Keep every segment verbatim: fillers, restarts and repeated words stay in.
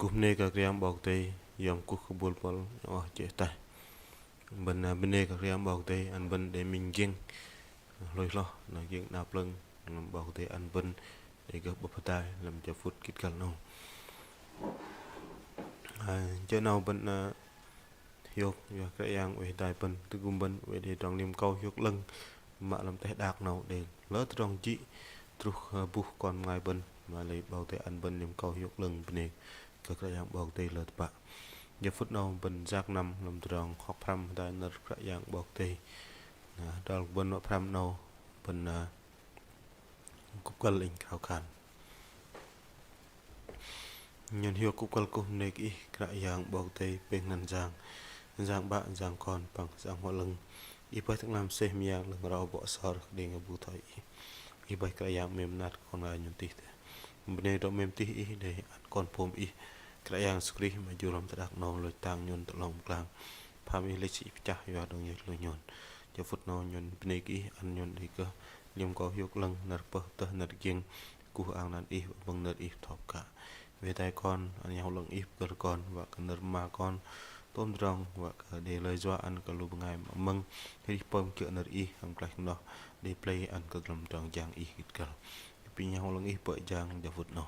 Kuh bơnê kơ Kră Yang 'Bok Kei-Dei, yom kuh kơ bôl bôl, oh, jê̆ ataih. Bơ̆n, ơ, bơnê kơ Kră Yang 'Bok Kei-Dei, ăn bơ̆n đei minh giĕng hlôi hloh, na giĕng 'nao plơ̆ng, 'Bok Kei-Dei ăn bơ̆n đei gơh 'bơ̆p hơdai lăm jơ phŭt gĭt găl 'nâu. Ơ, jơ 'nâu bơ̆n, ơ, hiôk, yua Kră Yang oei hơdai bơ̆n, tơgŭm bơ̆n, oei đei tơdrong liêm akâu hiôk 'lơ̆ng, mă lăm teh đak 'nâu đei lơ tơdrong jĭ truh, ơ, buh kon bơngai bơ̆n, mă lei 'Bok Kei-Dei ăn bơ̆n liêm akâu hiôk 'lơ̆ng bơnê kơ Kră Yang 'Bok Kei-Dei lơ tơpă. Jơ phŭt 'nâu bơ̆n yak năm lăm tơdrong hŏk pơhrăm hơdai nơ̆r Kră Yang 'Bok Kei-Dei. Na, adrol bơ̆n wă pơhrăm 'nâu bơ̆n, ơ, kŭp kơ̆l inh krao khan. Nhôn hiôk kŭp kơ̆l kuh bơnê kơ Ih Kră Yang 'Bok Kei-Dei pêng 'năn Yang, Yang 'Bă, Yang Kon păng Yang Bơhngol 'Lơ̆ng. Ih bơih tơ'ngla mơsêh mơyang 'lơ̆ng rŏ bŏ sơr kơđeng bu thoi Ih. Ih bơih Kră Yang 'mêm mơnat kơ kon bơngai nhôn tih dêh. Bơnê rŏ 'mêm tih Ih đei ăn Kon pôm Ih Kră Yang Yêsu Krist mă jur lăm teh đak 'nâu lôch tang nhôn tơ 'long pơglang. Pham Ih lĕch sĭ pơchah yua đơ̆ng yoch lu nhôn. Jơ phŭt 'nâu nhôn bơnê kơ Ih ăn nhôn đei gơh liêm akâu hiôk 'lơ̆ng nơ̆r pơh tơh nơ̆r giĕng kuh ang 'năn Ih, bơ̆ng nơ̆r Ih bơtho pơkă. Oei hơdai kon, ăn Yang Bơhngol 'Lơ̆ng Ih pơgơ̆r kon, wă kơ nơ̆r pơma kon tôm tơdrong, wă kơ đei lơi yua ăn kơ lu bơngai mă mơ̆ng arih pơm kiơ̆ nơ̆r Ih hăm klaih noh đei pơlei ăn kơ lăm tơdrong jang Ih gĭt găl. Apinh Yang Bơhngol 'Lơ̆ng Ih pơm jang jơ phŭt 'nâu.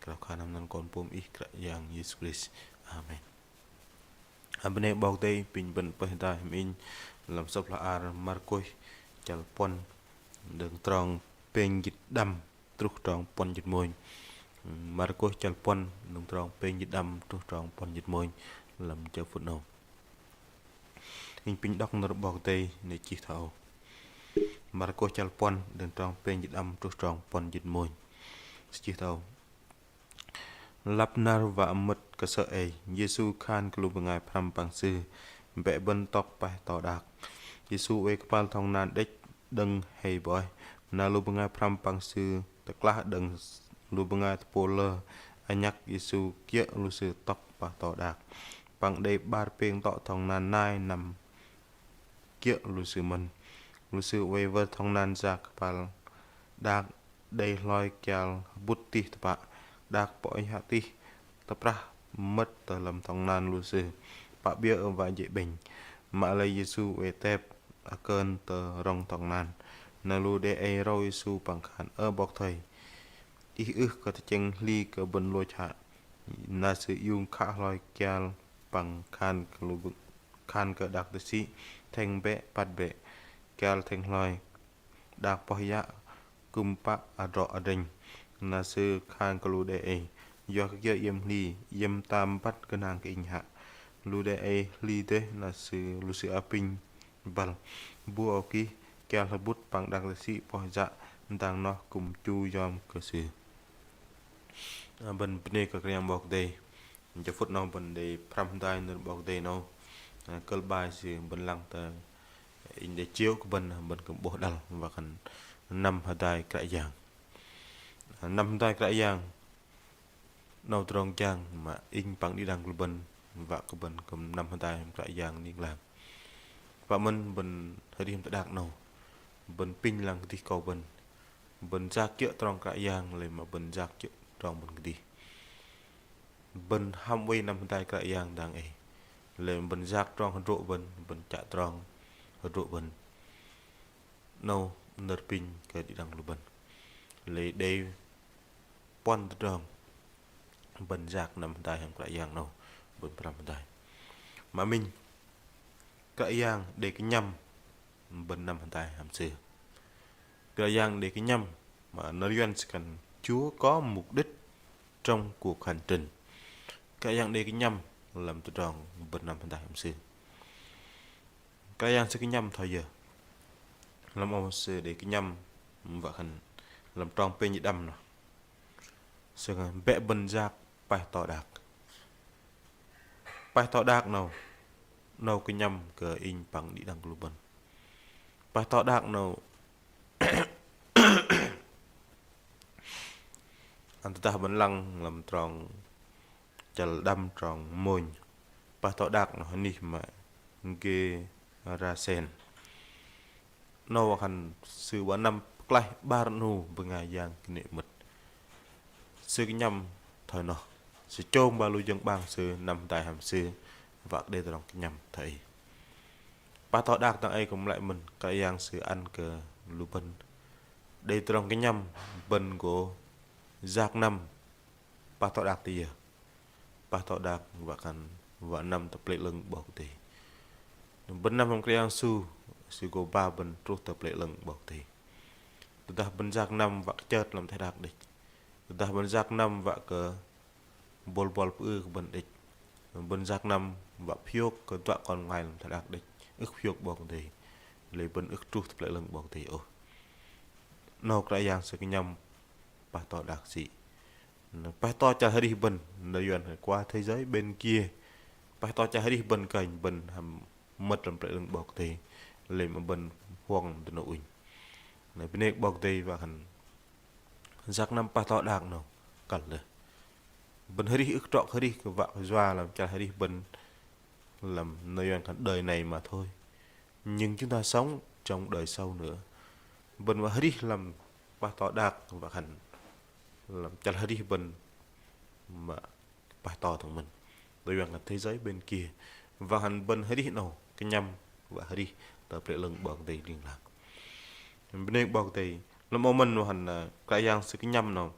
Krao khan lăm 'năn Kon pôm Ih Kră Yang Yêsu Krist. Amen. Ơ, bơnê 'Bok Kei-Dei, apinh bơ̆n pơih hơdai hăm inh lăm sơ̆p hla ar Markôs chăl puăn đơ̆ng trong pêng jĭt đăm truh trong puăn jĭt mônh. Markôs chăl puăn đơ̆ng trong pêng jĭt đăm truh trong puăn jĭt mônh lăm jơ phŭt 'nâu. Inh apinh đŏk nơ̆r 'Bok Kei-Dei, noh chih thoi âu. Markôs chăl puăn đơ̆ng trong pêng jĭt đăm truh trong puăn jĭt mônh. Chih thoi âu. Lăp năr wă mơ̆t kơsơ̆ ei, Yêsu khan kơ lu bơngai pơhrăm păng Sư: Bĕ bơ̆n tŏk paih to đak. Yêsu oei kơpal thŏng nan đĕch đơ̆ng hei bơih. Na lu bơngai pơhrăm păng Sư tơklah đơ̆ng lu bơngai tơpôl lơ, anhăk Yêsu kiơ̆ lu sư tŏk paih to đak. Păng đei 'bar pêng tŏ thŏng nan nai năm kiơ̆ lu sư mơ̆n. Lu sư oei wơr thŏng nan yak kơpal đak đei hloi kial hơbŭt tih tơpă. Đak pơih hă tih tơprah mơ̆t tơ lăm thŏng nan lu sư, pă 'biơ̆ wă jê̆ 'bĕnh. Mă lei Yêsu oei tep akơ̆n tơ rŏng thŏng nan. Na lu đe ei râu Yêsu păng khan: Ơ 'Bok Thây, Ih ưh kơ tơchĕng hli kơ bơ̆n lôch hă? Na Sư iung khă hloi kial păng khan kơ lu bơ̆-, khan kơ đak tơsĭ thĕng bĕ, păt bĕ. Kial thĕng hloi, đak pơih yă, kư̆m pă adrŏ adrĕnh. Na Sư khan kơ lu đe ei: Yua kơ kiơ iĕm hli, iĕm tam băt gơnang kơ Inh hă? Lu đe ei hli dêh, na sư, lu sư apinh băl: Bu âu kih, kial hơbŭt păng đak tơsĭ pơih yă, dang noh kư̆m chu yom kơ sư. Ơ, bơ̆n bơnê kơ Kră Yang 'Bok Kei-Dei. Jơ phŭt 'nâu bơ̆n đei pơhrăm hơdai nơ̆r 'Bok Kei-Dei 'nâu. Ơ, kơ̆l 'bai sư bơ̆n lăng tơ inh đei chiếu kơ bơ̆n, bơ̆n kư̆m 'bôh đăl wă khan năm hơdai Kră Yang. Ơ, năm hơdai Kră Yang 'nâu tơdrong jang mă inh păng đĭ đăng kơ lu bơ̆n, wă kơ bơ̆n kư̆m năm hơdai Kră Yang ling lang. Wă mơ̆n bơ̆n arih tơ đak 'nâu, bơ̆n apinh lăng kơdih akâu bơ̆n, bơ̆n yak kiơ̆ trong Kră Yang lei mă bơ̆n yak kiơ̆ trong bơ̆n kơdih. Bơ̆n hăm oei năm hơdai Kră Yang dang ei, lei bơ̆n yak trong hơdrô̆ bơ̆n, bơ̆n chă trong hơdrô̆ bơ̆n. 'Nâu nơ̆r apinh kơ đĭ đăng lu bơ̆n. Lei đei puăn tơdrong bơ̆n yak năm hơdai hăm Kră Yang 'nâu bơ̆n pơhrăm hơdai. Mă minh, Kră Yang đei kơnhăm bơ̆n năm hơdai hăm Sư. Kră Yang đei kơnhăm mă nơ̆r Yuăn sư khan Chúa có mục đích trong cuộc hành trình. Kră Yang đei kơnhăm lăm tơdrong bơ̆n năm hơdai hăm Sư. Kră Yang Sư kơnhăm thoi yơ? Lăm âu Sư đei kơnhăm wă khan lăm trong pêng jĭt đăm noh. Sư khan bĕ bơ̆n yak paih to đak. Paih to đak 'nâu, 'nâu kơnhăm kơ inh păng đĭ đăng kơ lu bơ̆n. Paih to đak 'nâu, ăn tơdah bơ̆n lăng lăm trong chăl đăm trong mônh. Paih to đak noh anih mă Gêrasen. 'Nâu wă khan Sư wă năm pơklaih 'bar 'nu bơngai yang kơnê̆ mơ̆t. Sư kơnhăm thoi noh. Sư chông ba lu jơ̆ng 'bang sư năm hơdai hăm sư wă kơ đei tơdrong kơnhăm thoi ei. Pah to đak dang ei kư̆m lei mơ̆n, Kră Yang sư ăn kơ lu bơ̆n đei tơdrong kơnhăm. Bơ̆n gô yak năm pah to đak tơ yơ? Pah to đak wă khan wă năm tơ Pơlei 'Lơ̆ng 'Bok Kei-Dei. Bơ̆n năm hăm Kră Yang Yêsu, sư gô ba bơ̆n truh tơ Pơlei 'Lơ̆ng 'Bok Kei-Dei. Tơdah bơ̆n yak năm wă kơ chơt lăm teh đak đĕch. Tơdah bơ̆n yak năm wă kơ bôl buăl pơư kơ bơ̆n đĕch. Bơ̆n yak năm wă phiôk kơ duă kon bơngai lăm teh đak đĕch, ưh phiôk 'Bok Kei-Dei, lei bơ̆n ưh truh tơ Pơlei 'Lơ̆ng 'Bok Kei-Dei ôh. 'Nâu Kră Yang sư kơnhăm pah to đak sĭ. Pah to chăl arih bơ̆n, nơ̆r Yuăn qua thế giới bên kia. Pah to chăl arih bơ̆n kơnh bơ̆n hăm mơ̆t lăm Pơlei 'Lơ̆ng 'Bok Kei-Dei, lei mă bơ̆n huŏng dơnâu ŭnh. Na bơnê 'Bok Kei-Dei wă khan yak năm pah to đak 'nâu kăl dêh. Bơ̆n arih ưh trŏ arih kơ wă kơ yua lăm chăl arih bơ̆n lăm nơ̆r Yuăn khan đời này mà thôi. Nhưng chúng ta sống trong đời sau nữa. Bơ̆n wă arih lăm pah to đak wă khan lăm chăl arih bơ̆n mă pah to dơ̆ng mơ̆n. Nơ̆r Yuăn khan thế giới bên kia. Wă khan bơ̆n arih 'nâu kơnhăm wă arih tơ Pơlei 'Lơ̆ng 'Bok Kei-Dei ling lang. Bơnê 'Bok Kei-Dei, lăm âu mơ̆n wă khan, ơ, Kră Yang sư kơnhăm 'nâu.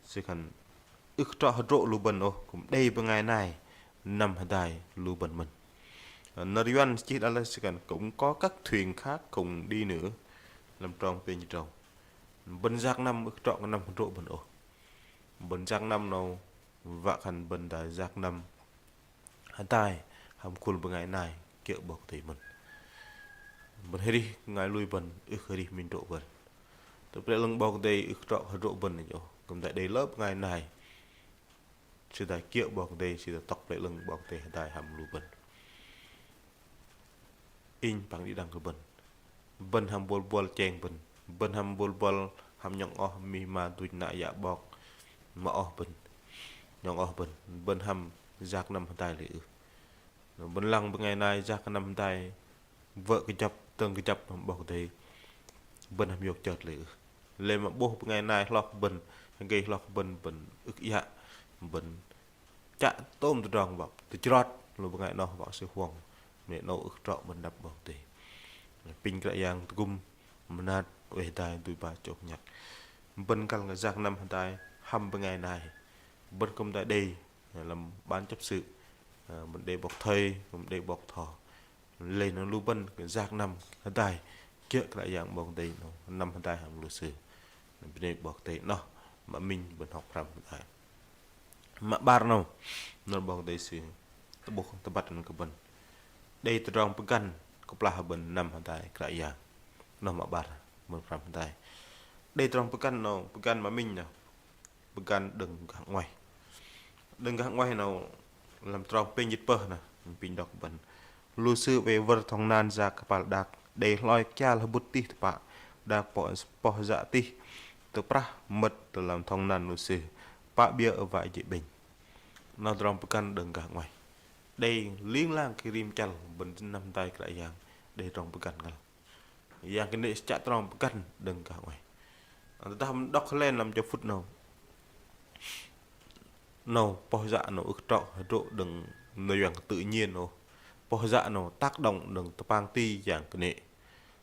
Sư khan ưh trŏ hơdrô̆ lu bơ̆n ôh, kư̆m đei bơngai nai năm hơdai lu bơ̆n mơ̆n. Ơ, nơ̆r Yuăn chih đă lei sư khan cũng có các thuyền khác cùng đi nữa. Lăm trong pêng jĭt tơdrâu. Bơ̆n yak năm ưh trŏ kơ năm hơdrô̆ bơ̆n ôh. Bơ̆n yak năm 'nâu wă khan bơ̆n dah yak năm hơdai hăm khul bơngai nai kiơ̆ 'Bok Kei-Dei mơ̆n. Bơ̆n arih bơngai lui bơ̆n, ưh arih minh hơdrô̆ bơ̆n. Tơ Pơlei 'Lơ̆ng 'Bok Kei-Dei ưh trŏ hơdrô̆ bơ̆n ôh, kư̆m dah đei lơ bơngai nai. Sư dah kiơ̆ 'Bok Kei-Dei, sư dah tŏk Pơlei 'Lơ̆ng 'Bok Kei-Dei hơdai hăm lu bơ̆n. Inh păng đĭ đăng kơ bơ̆n. Bơ̆n hăm bôl buăl cheng bơ̆n. Bơ̆n hăm bôl buăl hăm nhŏng oh mih ma duch nă yă 'bok. Mă oh bơ̆n. Nhŏng oh bơ̆n. Bơ̆n hăm yak năm hơdai lê̆ ưh. Bơ̆n lăng bơngai nai yak năm hơdai wơ̆ kơjăp, dơ̆ng kơjăp hăm 'Bok Kei-Dei. Bơ̆n hăm hiôk chơt lê̆ ưh. Lei mă 'bôh bơngai nai hloh kơ bơ̆n, hơgei hloh kơ bơ̆n, bơ̆n ưh kơ iă, bơ̆n chă tôm tơdrong wă tơchrot lu bơngai noh wă sư huŏng. Mă 'nâu ưh trŏ bơ̆n đăp 'Bok Kei-Dei. Apinh Kră Yang tơgŭm mơnat oei hơdai dui ba chông nhăk. Bơ̆n kăl kơ yak năm hơdai hăm bơngai nai. Bơ̆n kư̆m dah đei lăm ban chấp sự, ơ, bơ̆n đei 'bok thây, kư̆m đei 'bok tho. Lei noh lu bơ̆n kơ yak năm hơdai kiơ̆ Kră Yang 'Bok Kei-Dei noh, năm hơdai hăm lu sư. Bơnê 'Bok Kei-Dei noh, mă minh bơ̆n hŏk pơhrăm hơdai. Mă 'bar noh, nơ̆r 'Bok Kei-Dei sư tơ'bôh tơbăt ăn kơ bơ̆n. Đei tơdrong pơgăn kơplah bơ̆n năm hơdai Kră Yang. Noh mă 'bar bơ̆n pơhrăm hơdai. Đei tơdrong pơgăn noh, pơgăn mă minh noh. Pơgăn đơ̆ng gah 'nguaih. Đơ̆ng gah 'nguaih 'nâu lăm trong pêng jĭt pơh noh, apinh đŏk bơ̆n. Lu sư oei wơ̆r thŏng nan yak kơpal đak, đei hloi kial hơbŭt tih tơpă, đak poh, poh yă tih tơprah mơ̆t tơ lăm thŏng nan lu sư, pă 'biơ̆ wă jê̆ 'bĕnh. 'Nâu tơdrong pơgăn đơ̆ng gah 'nguaih. Đei ling lang kơ rim chăl bơ̆n năm hơdai Kră Yang, đei tơdrong pơgăn ngăl. Yang kơnê̆ sư chă trong pơgăn đơ̆ng gah 'nguaih. Tơdah mă đŏk hơlen lăm jơ phŭt 'nâu. 'Nâu poh yă 'nâu ưh trŏ hơdrô̆ đơ̆ng nơ̆r Yuăn kơ tự nhiên ôh. Poh yă 'nâu tác động đơ̆ng tơpang ti yang kơnê̆.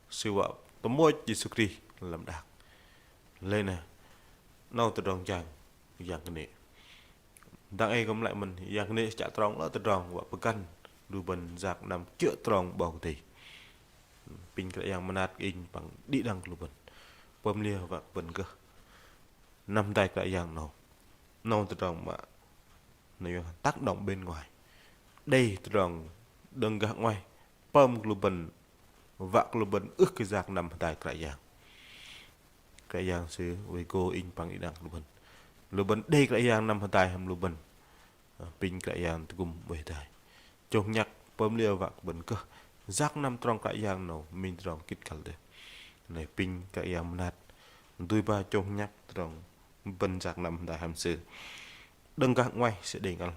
Sư wă tơmôch Yêsu Krist lăm đak. Lei na 'nâu tơdrong jang yang kơnê̆. Dang ei kư̆m lei mơ̆n, yang kơnê̆ sư chă trong lơ tơdrong wă pơgăn lu bơ̆n yak năm kiơ̆ trong 'Bok Kei-Dei. Apinh Kră Yang mơnat kơ inh păng đĭ đăng kơ lu bơ̆n. Pơm liơ wă kơ bơ̆n gơh năm hơdai Kră Yang 'nâu. 'Nâu tơdrong mă nơ̆r Yuăn khan tác động bên ngoài. Đei tơdrong đơ̆ng gah 'nguaih pơm kơ lu bơ̆n, wă kơ lu bơ̆n ưh kơ yak năm hơdai Kră Yang. Kră Yang sư oei gô inh păng đĭ đăng kơ lu bơ̆n. Lu bơ̆n đei Kră Yang năm hơdai hăm lu bơ̆n. Apinh Kră Yang tơgŭm oei hơdai. Chông nhăk pơm liơ wă kơ bơ̆n gơh yak năm trong Kră Yang 'nâu minh tơdrong kĭt kăl dêh. Lei apinh Kră Yang mơnat dui ba chông nhăk tơdrong bơ̆n yak năm hơdai hăm sư. Đơ̆ng gah 'nguaih sư đei ngăl.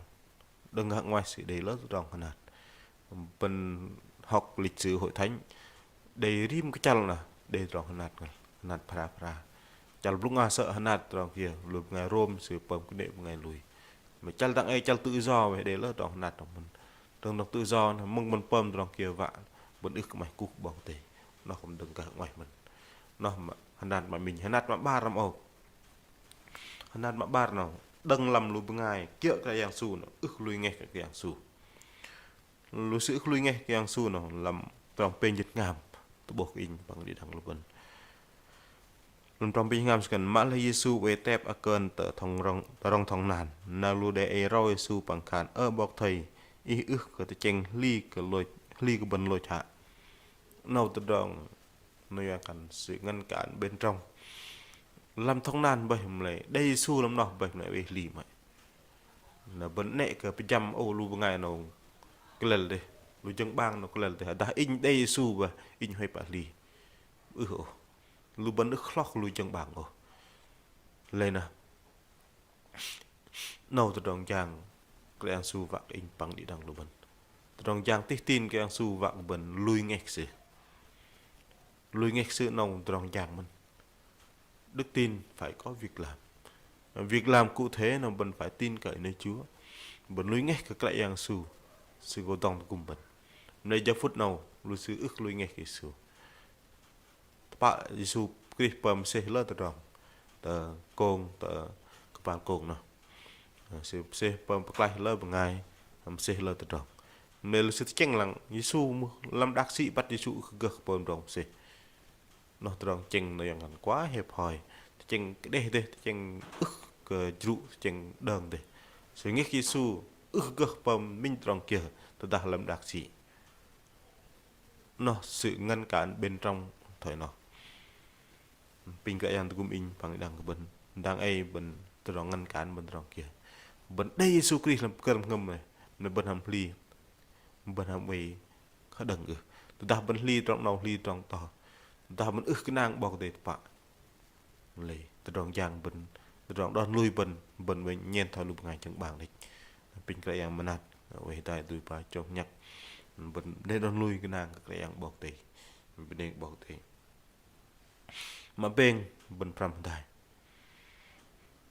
Đơ̆ng gah 'nguaih sư đei lơ tơdrong hơnat. Bơ̆n hŏk lịch sử hội thánh. Đei rim kơ chăl noh, đei tơdrong hơnat ngăl. Hơnat phara phara. Chăl blŭng a sơ̆ hơnat tơdrong kiơ, lu bơngai Rôm sư pơm kơnê̆ bơngai lui. Mă chăl dang ei chăl tự do wei đei lơ tơdrong hơnat tơdrong mơ̆n. Tơdrong tự do noh mơ̆ng bơ̆n pơm tơdrong kiơ wă bơ̆n ưh kơ 'maih kuh 'Bok Kei-Dei. Noh kư̆m đơ̆ng gah 'nguaih mơ̆n. Noh mă hơnat mă minh, hơnat mă 'bar lăm âu. Hơnat mă 'bar noh đơ̆ng lăm lu bơngai kiơ̆ Kră Yang Yêsu noh ưh kơ lui ngeh kơ Kră Yang Yêsu. Lu sư ưh kơ lui ngeh kơ Kră Yang Yêsu noh lăm trong pêng jĭt hngam. Tơ'bôh kơ inh păng đĭ đăng lu bơ̆n. Lăm trong pêng jĭt hngam sư khan: Mă lei Yêsu oei tep akơ̆n tơ thŏng rŏng, tơ rŏng thŏng nan. Na lu đe ei râu Yêsu păng khan: Ơ 'Bok Thây, Ih ưh kơ tơchĕng hli kơ lôch, hli kơ bơ̆n lôch hă? 'Nâu tơdrong noh Yuăn khan sự ngăn cản bên trong. Lăm thŏng nan bơih mă lei đei Yêsu lăm noh bơih mă lei oei hli 'mơ̆i. Na bơ̆n 'nĕ kơ pơjăm ôh lu bơngai 'nâu kơlĕl dêh, lu jơ̆ng 'bang 'nâu kơlĕl dêh. Dah inh đei Yêsu bơih inh huay pă hli. Ưh ôh. Lu bơ̆n ưh kơ hloh kơ lu jơ̆ng 'bang ôh. Lei na 'nâu tơdrong jang Kră Yang Yêsu wă kơ inh păng đĭ đăng lu bơ̆n. Tơdrong jang tih tin Kră Yang Yêsu wă kơ bơ̆n lui ngeh kơ Sư. Lui ngeh kơ Sư 'nâu tơdrong jang mơ̆n. Đức tin phải có việc làm. Việc làm cụ thể là bơ̆n phải tin cậy nơi Chúa. Bơ̆n lui ngeh kơ Kră Yang Yêsu, Sư gô dŏng tơgŭm bơ̆n. Mă lei jơ phŭt 'nâu lu sư ưh kơ lui ngeh kơ Yêsu. Tơpă Yêsu Krist pơm mơsêh lơ tơdrong tơ kông, tơ kơpal kông noh. Sư mơsêh pơm pơklaih lơ bơngai, mơsêh lơ tơdrong. Mă lei lu sư tơchĕng lăng Yêsu mưh lăm đak sĭ băt Yêsu ưh kơ gơh pơm tơdrong mơsêh. Noh tơdrong tơchĕng noh Yuăn khan quá hẹp hòi. Tơchĕng kơđeh dêh, tơchĕng ưh kơ jrŭ, tơchĕng đơ̆ng dêh. Sư ngeh kơ Yêsu ưh kơ gơh pơm minh tơdrong kiơ tơdah lăm đak sĭ. Noh sự ngăn cản bên trong thoi noh. Apinh Kră Yang tơgŭm inh păng đĭ đăng kơ bơ̆n. Dang ei bơ̆n tơdrong ngăn cản bơ̆n tơdrong kiơ? Bơ̆n đei Yêsu Krist lăm pơkơ̆r jơhngơ̆m noh, na bơ̆n hăm hli, bơ̆n hăm oei hơđơ̆ng ưh? Tơdah bơ̆n hli tơdrong 'nâu hli tơdrong to, tơdah bơ̆n ưh kơ gơnang 'Bok Kei-Dei tơpă, lei tơdrong jang bơ̆n, tơdrong đon lui bơ̆n, bơ̆n oei nhen thoi lu bơngai jơ̆ng 'bang đĕch. Apinh Kră Yang mơnat, oei hơdai dui ba chông nhăk. Bơ̆n đei đon lui gơnang kơ Kră Yang 'Bok Kei-Dei. Bơnê kơ 'Bok Kei-Dei. Mă pêng bơ̆n pơhrăm hơdai.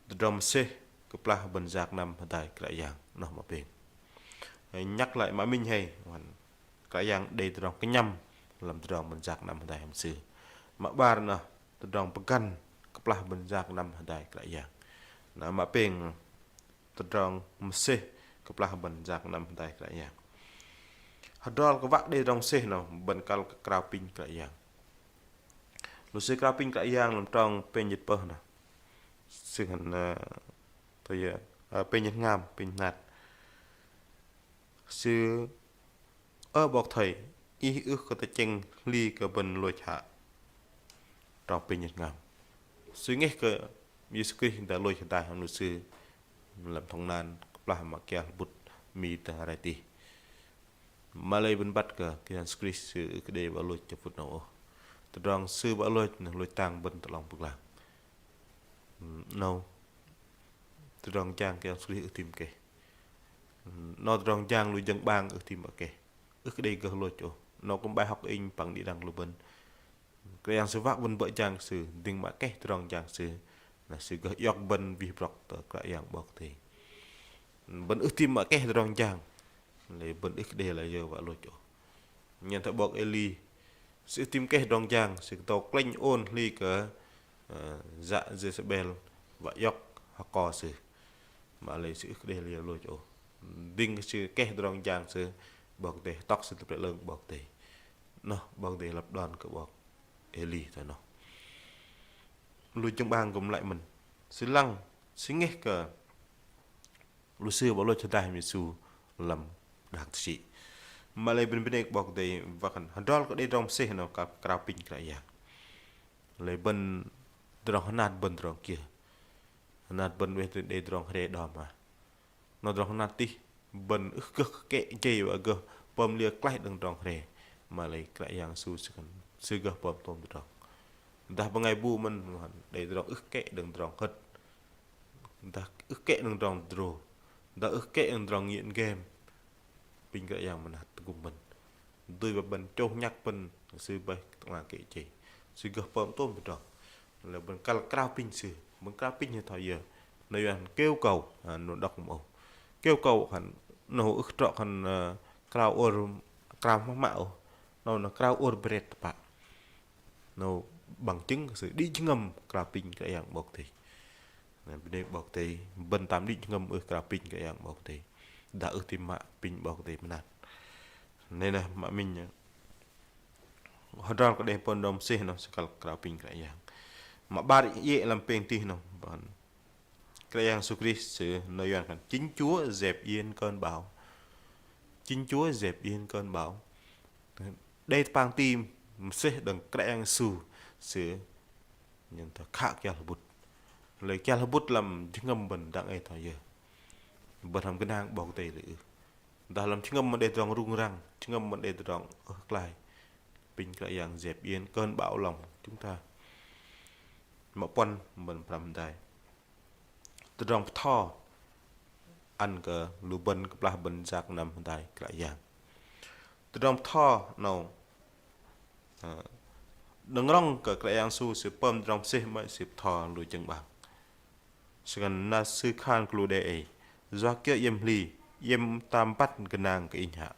Tơdrong mơsêh kơplah bơ̆n yak năm hơdai Kră Yang, noh mă pêng. Nhắc lại mă minh hei, Kră Yang đei tơdrong kơnhăm lăm tơdrong bơ̆n yak năm hơdai hăm Sư. Mă 'bar noh tơdrong pơgăn kơplah bơ̆n yak năm hơdai Kră Yang. Na mă pêng tơdrong mơsêh kơplah bơ̆n yak năm hơdai Kră Yang. Hơdrol kơ wă đei tơdrong mơsêh noh bơ̆n kăl kơ krao apinh Kră Yang. Lu sư krao apinh Kră Yang lăm trong pêng jĭt pơh noh. Sư khan, ơ, tơ yơ, ơ, pêng jĭt hngam, pêng jĭt hngam. Sư: Ơ 'Bok Thây, Ih ưh kơ tơchĕng hli kơ bơ̆n lôch hă? Trong pêng jĭt hngam. Sư ngeh kơ Yêsu Krist dah lôch hơdai hăm lu sư lăm thŏng nan kơplah mă kial hơbŭt mi tơ rai tih. Mă lei bơ̆n băt kơ Kră Yang Yêsu Krist Sư ưh kơ đei wă lôch jơ phŭt 'nâu ôh. Tơdrong Sư wă lôch noh lôch tang bơ̆n tơ 'long pơglang. 'Nâu tơdrong jang Kră Yang Yêsu Krist ưh tim keh. 'Nâu tơdrong jang lu jơ̆ng 'bang ưh tim wă keh. Ưh kơ đei gơh lôch ôh. 'Nâu kư̆m bài học inh păng đĭ đăng lu bơ̆n. Kră Yang Sư wă bơ̆n bơ̆ jang Sư, dĭng mă keh tơdrong jang Sư. Na Sư gơh iŏk bơ̆n wih brŏk tơ Kră Yang 'Bok Kei-Dei. Bơ̆n ưh tim mă keh tơdrong jang, lei bơ̆n ưh kơ đei layơ wă lôch ôh. Nhen thoi 'bok Êli, sư ưh tim keh tơdrong jang, sư kơdâu klĕnh ôn hli kơ, ơ, yă Jêsabel wă iŏk hơko sư. Mă lei sư ưh kơ đei layơ lôch ôh. Dĭng kơ sư keh tơdrong jang sư, 'Bok Kei-Dei hơtŏk sư tơ Plei 'Lơ̆ng 'Bok Kei-Dei. Noh 'Bok Kei-Dei lăp đon kơ 'bok Êli thoi noh. Lu jơ̆ng 'bang kư̆m lei mơ̆n. Sư lăng, sư ngeh kơ lu sư wă lôch hơdai hăm Yêsu lăm đang tơsĭ. Mă lei bơ̆n bơnê kơ 'Bok Kei-Dei wă khan hơdrol kơ đei tơdrong mơsêh noh kăl krao apinh Kră Yang. Lei bơ̆n tơdrong hơnat bơ̆n tơdrong kiơ? Hơnat bơ̆n oei đei tơdrong hre đom hă? 'Nâu tơdrong hơnat tih, bơ̆n ưh gơh kĕ jei wă gơh pơm liơ klaih đơ̆ng tơdrong hre. Mă lei Kră Yang Yêsu Sư khan Sư gơh pơm tôm tơdrong. Dah bơngai bu mơ̆n, đei tơdrong ưh kĕ đơ̆ng tơdrong hơ̆t. Dah ưh kĕ đơ̆ng tơdrong tơdrô. Dah ưh kĕ đơ̆ng tơdrong nghiện game. Apinh Kră Yang mơnat tơgŭm bơ̆n. Dui ba bơ̆n chông nhăk bơ̆n, Sư bơih tơ'ngla kĕ jei. Sư gơh pơm tôm tơdrong. Lei bơ̆n kăl krao apinh Sư, bơ̆n krao apinh thoi yơ? Noh Yuăn kêu cầu, a, noh đŏk mơ̆n ôh. kêu cầu khan, 'nâu ưh trŏ khan, ơ, krao ôr, krao mă mă ôh. 'Nâu, 'nâu krao ôr bret tơpă. 'Nâu bằng chứng kơ sư đĭ jơhngơ̆m krao apinh Kră Yang 'Bok Kei-Dei. Na, bơnê 'Bok Kei-Dei, bơ̆n tam đĭ jơhngơ̆m ưh krao apinh Kră Yang 'Bok Kei-Dei. Dah ưh ti mă apinh 'Bok Kei-Dei mơnat. Lei na mă minh, hơdrol kơ đei pơm tơdrong mơsêh 'nâu sư kăl krao apinh Kră Yang. Mă 'bar iĕ lăm pêng tih 'nâu, bơ̆n Kră Yang Yêsu Krist sư nơ̆r Yuăn khan: "Chính Chúa dẹp yên cơn bão." Chính Chúa dẹp yên cơn bão. Đei tơpang ti mơsêh đơ̆ng Kră Yang Yêsu sư nhen thoi khă kial hơbŭt. Lei kial hơbŭt lăm jơhngơ̆m bơ̆n dang ei thoi yơ? Bơ̆n hăm gơnang 'Bok Kei-Dei lei ưh? Dah lăm jơhngơ̆m mă đei tơdrong rŭng răng, jơhngơ̆m mă đei tơdrong ưh klaih, apinh Kră Yang dẹp yên cơn bão lòng chúng ta. Mă puăn bơ̆n pơhrăm hơdai. Tơdrong bơtho ăn kơ lu bơ̆n kơplah bơ̆n yak năm hơdai Kră Yang. Tơdrong bơtho 'nâu, ơ, đơ̆ng rŏng kơ Kră Yang Yêsu sư pơm tơdrong mơsêh mă sư bơtho lu jơ̆ng 'bang. Sư khan, na sư khan kơ lu đe ei: "Yua kiơ iĕm hli, iĕm tam băt gơnang kơ Inh hă?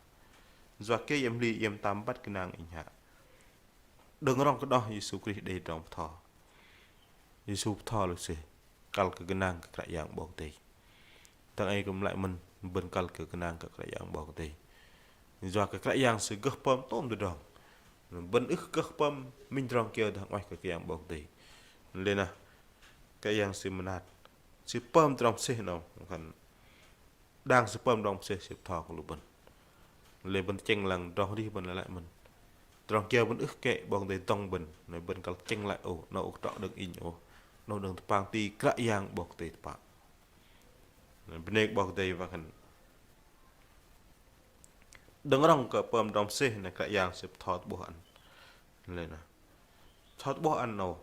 Yua kiơ iĕm hli, iĕm tam băt gơnang Inh hă?" Đơ̆ng rŏng kơ noh Yêsu Krist đei tơdrong bơtho. Yêsu bơtho lu sư kăl kơ gơnang kơ Kră Yang 'Bok Kei-Dei. Dang ei kư̆m lei mơ̆n, bơ̆n kăl kơ gơnang kơ Kră Yang 'Bok Kei-Dei. Yua kơ Kră Yang sư gơh pơm tôm tơdrong. Bơ̆n ưh kơ gơh pơm minh tơdrong kiơ dah 'nguaih kơ Kră Yang 'Bok Kei-Dei. Lei na Kră Yang sư mơnat, sư pơm tơdrong mơsêh 'nâu, khan đang sư pơm tơdrong mơsêh sư bơtho kơ lu bơ̆n. Lei bơ̆n tơchĕng lăng tơdrong arih bơ̆n lei lăi mơ̆n. Tơdrong kiơ bơ̆n ưh kĕ 'Bok Kei-Dei dŏng bơ̆n, na bơ̆n kăl tơchĕng lăi: "Ôh, 'nâu ưh trŏ đơ̆ng Inh ôh, 'nâu đơ̆ng tơpang ti Kră Yang 'Bok Kei-Dei tơpă." Na bơnê kơ 'Bok Kei-Dei wă khan đơ̆ng rŏng kơ pơm tơdrong mơsêh na Kră Yang sư bơtho tơ'bôh ăn. Lei na bơtho tơ'bôh ăn 'nâu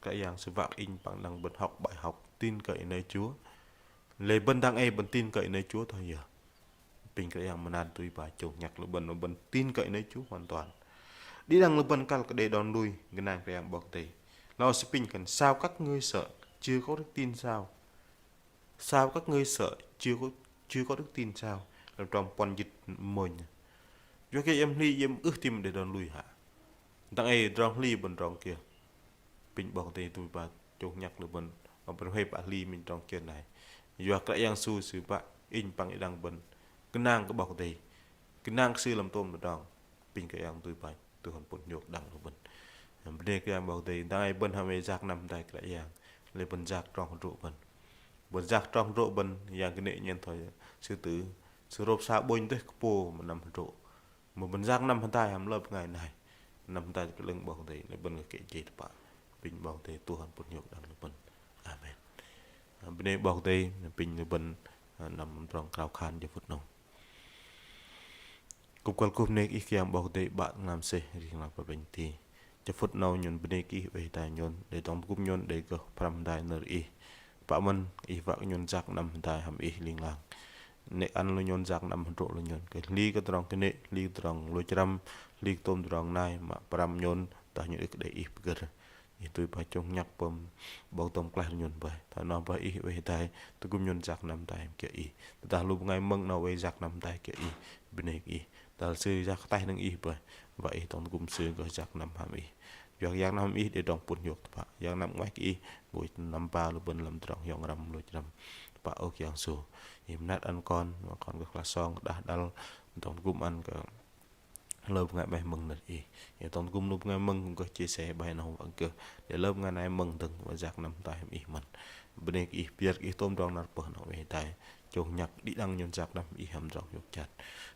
Kră Yang sư wă kơ inh păng đăng bơ̆n hŏk bài học tin cậy nơi Chúa. Lei bơ̆n dang ei bơ̆n tin cậy nơi Chúa thoi yơ? Apinh Kră Yang mơnat dui ba chông nhăk lu bơ̆n, lu bơ̆n tin cậy nơi Chúa hoàn toàn. Đĭ đăng lu bơ̆n kăl kơ đei đon lui gơnang Kră Yang 'Bok Kei-Dei. Lu sư apinh khan: "Sao các ngươi sợ, chưa có đức tin sao? Sao các ngươi sợ, chưa có, chưa có đức tin sao?" Lăm trong puăn jĭt mônh. Yua kiơ iĕm hli iĕm ưh tam đei đon lui hă? Dang ei tơdrong hli bơ̆n tơdrong kiơ? Apinh 'Bok Kei-Dei dui ba chông nhăk lu bơ̆n, mă bơ̆n huay pă hli minh tơdrong kiơ nai. Yua Kră Yang Yêsu sư wă inh păng đĭ đăng bơ̆n gơnang kơ 'Bok Kei-Dei, gơnang kơ sư lăm tôm tơdrong. Apinh Kră Yang dui ba tuh hơpŭn hiôk đăng lu bơ̆n. Bơnê Kră Yang 'Bok Kei-Dei, dang ei bơ̆n hăm yak năm hơdai Kră Yang, lei bơ̆n yak trong hơdrô̆ bơ̆n. Bơ̆n yak trong hơdrô̆ bơ̆n, yang kơnê̆ nhen thoi sư tử, sư rôp sa 'bônh dêh kơ pô mă năm hơdrô̆. Mă bơ̆n yak năm hơdai hăm lơ bơngai nai, năm hơdai kơ 'lơ̆ng 'Bok Kei-Dei, lei bơ̆n kơ kĕ jei tơpă. Apinh 'Bok Kei-Dei tuh hơpŭn hiôk đăng lu bơ̆n. Amen. Bơnê 'Bok Kei-Dei, apinh lu bơ̆n năm tơdrong krao khan jơ phŭt 'nâu. Kŭp kơ̆l kŭp bơnê kơ Ih Kră Yang 'Bok Kei-Dei 'Bă ngam sêh ring lang plĕnh ti. Jơ phŭt 'nâu nhôn bơnê kơ Ih oei hơdai nhôn, đei dŏng tơgŭm nhôn đei gơh pơhrăm hơdai nơ̆r Ih. Pă mơ̆n Ih wă kơ nhôn yak năm hơdai hăm Ih ling lang. Nĕ ăn lu nhôn yak năm hơdrô̆ lu nhôn. Kơ hli kơ tơdrong kơnê̆, hli kơ tơdrong lôch răm, hli kơ tôm tơdrong nai mă pơhrăm nhôn, dah nhôn ưh kơ đei Ih pơgơ̆r. Ih dui ba chông nhăk pơm 'bok dŏng pơklaih nhôn boih. Thoi noh boih Ih oei hơdai, tơgŭm nhôn yak năm hơdai hăm kiơ̆ Ih. Tơdah lu bơngai mơ̆ng 'nâu oei yak năm hơdai kiơ̆ Ih, bơnê kơ Ih. Tơdah lu sư yak ataih đơ̆ng Ih boih, wă Ih dŏng tơgŭm sư gơh yak năm hăm Ih. Yua kơ yak năm hăm Ih đei tơdrong pŭn hiôk tơpă. Yak năm 'nguaih kơ Ih, gô năm ba lu bơ̆n lăm tơdrong hiong răm lôch răm. Tơpă ơ Kră Yang Yêsu. Ih mơnat ăn kon, mă kon gơh klah song, kơđah đăl, dŏng tơgŭm ăn kơ lơ bơngai 'maih mơ̆ng nơ̆r Ih. Ih dŏng tơgŭm lu bơngai mơ̆ng gơh chia sẻ bài 'nâu wă gơh. Đei lơ bơngai nai mơ̆ng dơ̆ng wă yak năm hơdai hăm Ih mơ̆n. Bơnê kơ Ih, pơyơ̆r kơ Ih tôm tơdrong năr pơh 'nâu oei hơdai. Chông nhăk đĭ đăng nhôn yak năm hăm Ih hăm tơdrong hiôk chăt.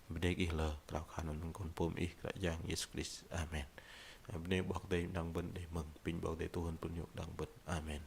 Bơnê kơ Ih lơ krao khan lăm anăn Kon pôm Ih Kră Yang Yêsu Krist. Amen. Bơnê kơ 'Bok Kei-Dei đĭ đăng bơ̆n đei mơ̆ng. Apinh 'Bok Kei-Dei tuh hơpŭn hiôk đĭ đăng bơ̆n. Amen.